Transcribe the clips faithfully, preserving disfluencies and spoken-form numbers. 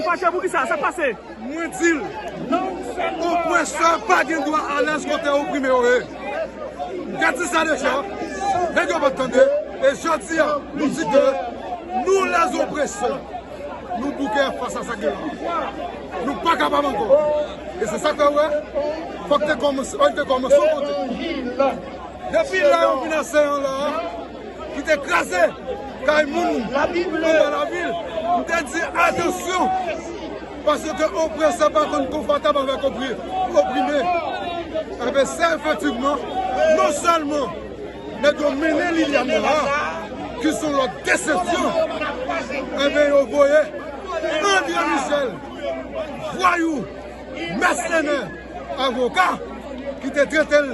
Fache pou kisa? Sa k pase? Mwen di l, opresè pa gen dwa alèz kote oprime yo ye. M te di sa deja, nèg yo pa t tande. E jodi a, nou di ke nou, lèzopresè, nou bouke fas a sa k gen la. Nou pa kapab ankò. E se sa k fè w wè, fòk te kòmanse, fòk te kòmanse yon kote. Depi lè yo vin asèyan la a, ki te kraze kay moun anba lavil, m te di atansyon, paske opresè pa konn konfòtab avèk opri-, oprime. Enben, se efektivman, non sèlman nèg yo mennen Liliane la, ki se yon lòt desepsyon, enben, yo voye André Michel, vwayou, mèsenè, avoka, ki te trete l,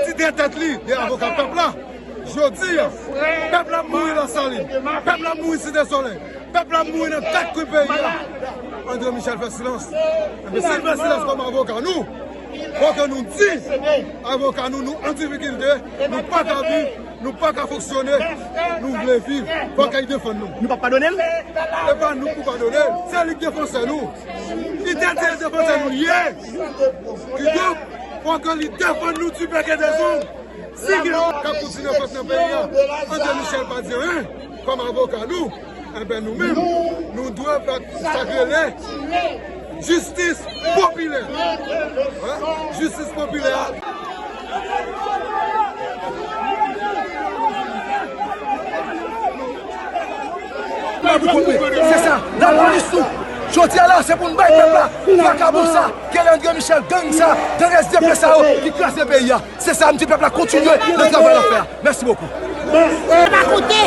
ki te tèt li de avoka pèp la. Jodi a, pèp la ap mouri Lasalin, pèp la ap mouri Site Solèy, pèp la ap mouri nan kat kwen peyi a. André Michel fè silans. Enben, si l fè silans kòm avoka nou, fò ke nou di avoka nou, nou an difikilte, nou pa ka viv, nou pa ka fonksyone, nou vle viv, fò ke l defann nou. Nou p ap padone l? E pa nou k pou padone l, se li k defansè nou. Li te di defansè nou l ye. Kidonk, fò ke li defann nou di bèk e de zong. Si gen moun k ap kontinye fòs nan peyi a, André Michel pa di anyen kòm avoka nou, enben nou menm, nou dwe fè sa k rele jistis popilè. Hein? Jistis popilè a. Se sa, lapolis tou. Jodi a la, se pou n bay pèp la vakabon sa, ke André Michel, gang sa, gang S D P sa yo ki kraze peyi a. Se sa, m di pèp la kontinye nan travay l ap fè a. Mèsi bokou. Sa pa konte,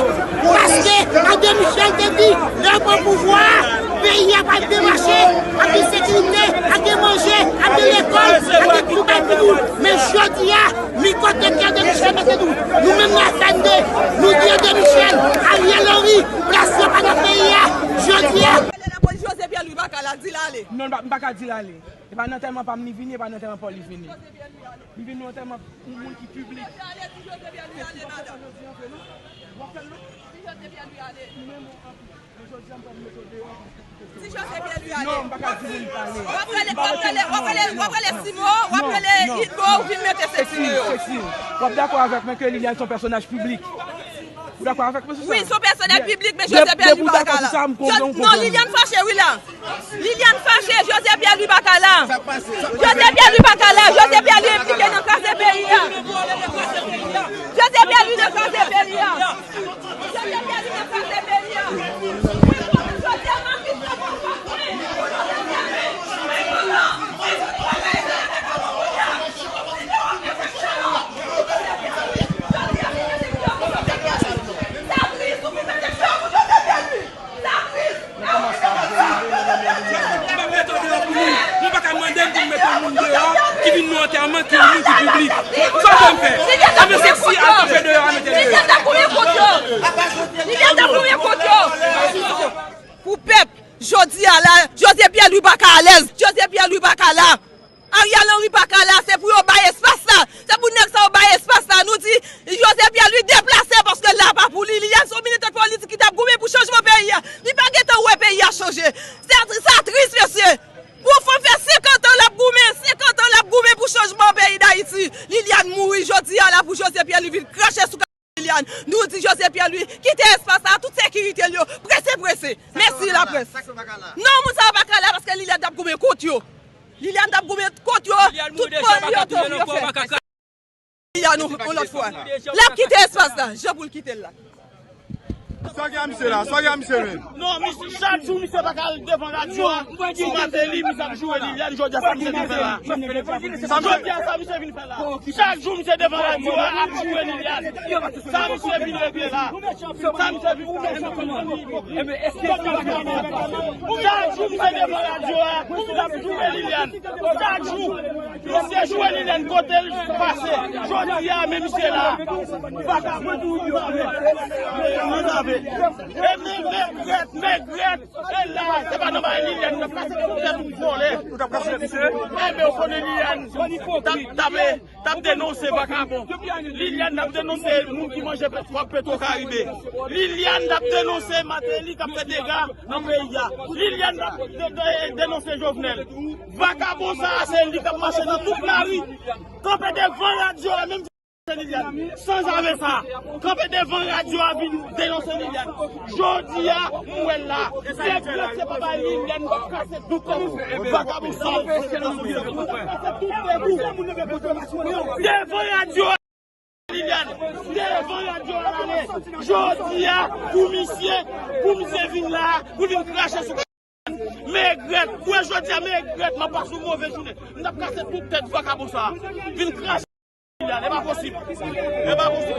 paske André Michel te di, lè l pran pouvwa a, peyi a pral byen mache, ap gen sekirite, ap gen manje, ap gen lekòl, ap gen tout bagay pou nou. Men jodi a, mi kote ki André Michel mete nou. Nou menm nan F N D, nou di André Michel, Ariel Henry, plas yo pa nan peyi a. Jodi a. Lè lapolis José Pierre Louis pa ka la, di l ale. Non, m pa, m pa ka di l ale. E pa nan antèman pa m li vini, e pa nan antèman pa w li vini. Li vin nan antèman yon moun ki piblik. José Pierre Louis ale, di José Pierre Louis ale, madanm. W ap fè l non? Di José Pierre Louis ale. Ou menm ou anpil. Men jodi a m pral mete w deyò. Di José Pierre Louis ale. Non, m pa ka di moun pale. W ap rele, w ap rele, w ap rele, w ap rele Simo, w ap rele Idmo, ou vin mete sesi deyò. Sesi, w ap dakò avèk mwen ke Liliane se yon pèsonaj piblik? Ou dakò avèk mwen sou sa? Wi, se yon pèsonaj piblik, men José Pierre Louis pa ka la. Non, Liliane fache, wi la. Liliane fache, José Pierre Louis pa ka la. José Pierre Louis pa ka la, José Pierre Louis enplike nan kraze peyi a. José Pierre Louis nan kraze peyi a. José Pierre Louis nan kraze peyi a. M ap mete w deyò pou nou. Nou pa ka mande m pou m mete yon moun deyò ki vin nan antèman ki yon moun ki piblik. Sa w vle m fè? Anben se si al kanpe deyò a, mete l deyò. Pou pèp, jodi a la, José Pierre Louis pa ka alèz. José Pierre Louis pa ka la. Ariel Henry pa ka la, se pou yo bay espas la. Se pou nèg sa yo bay espas la. Nou di José Pierre Louis deplase paske la pa pou li. Li a se yon militan politik ki t ap goumen pou chanjman peyi a. Li pa gentan wè peyi a chanje. Sa, sa tris, mesye. Pou yon fanm fè senkant an l ap goumen, senkant an l ap goumen pou chanjman peyi Dayiti. Liliane mouri jodi a la pou José Pierre Louis vin krache sou Liliane, nou di José Pierre Louis kite espas la, tout sekirite l yo, prese, prese. Mèsi laprès. Non, moun sa yo pa ka la paske Liliane t ap goumen kont yo. Liliane t ap goumen kont yo, tout pòl yo, tout yo fè. Liliane, yon lòt fwa. L ap kite espas la, jan pou l kite l la. Sa gen a misye la, sa gen a misye menm. Non, misye, chak jou misye pa ka al devan radyo a, sou Martelly, misye ap joure Liliane, jodi a sa misye vin fè la. Jodi a sa misye vin fè la. Chak jou misye devan radyo a ap joure Liliane. Sa misye vin regle la. Sa misye vin fè la. Chak jou misye devan radyo a, misye ap joure Liliane. Chak jou. Misye joure Liliane kote l pase. Jodi a, men misye la. E men, Megrèt, Megrèt, e la, se pa nan bagay Liliane, nou t ap kase tout tèt ou vòlè. Ou t ap kase tout tèt. E men, ou konnen Liliane, t ap, t ap, t ap denonse vakabon. Liliane t ap denonse moun ki manje kòb Petro Caribe. Liliane t ap denonse Martelly k ap fè dega nan peyi a. Liliane t ap de-, de-, denonse Jovenel. Vakabon sa a, se li k ap mache nan tout lari, kanpe devan radyo a, menm Liliane, sanzave sa, kanpe devan radyo a vin denonse Liliane. Jodi a, m wè l la, se vre se papa Liliane, m ap kase tout tèt ou, vakabon sal. M ap kase tout tèt ou. Devan radyo a, Liliane, devan radyo a l ale. Jodi a, pou misye, pou misye vin la, pou vin krache sou Megrèt, ou wè jodi a Megrèt, m ap pase yon move jounen. M t ap kase tout tèt vakabon sa a. Vin krache. E pa posib. E pa posib.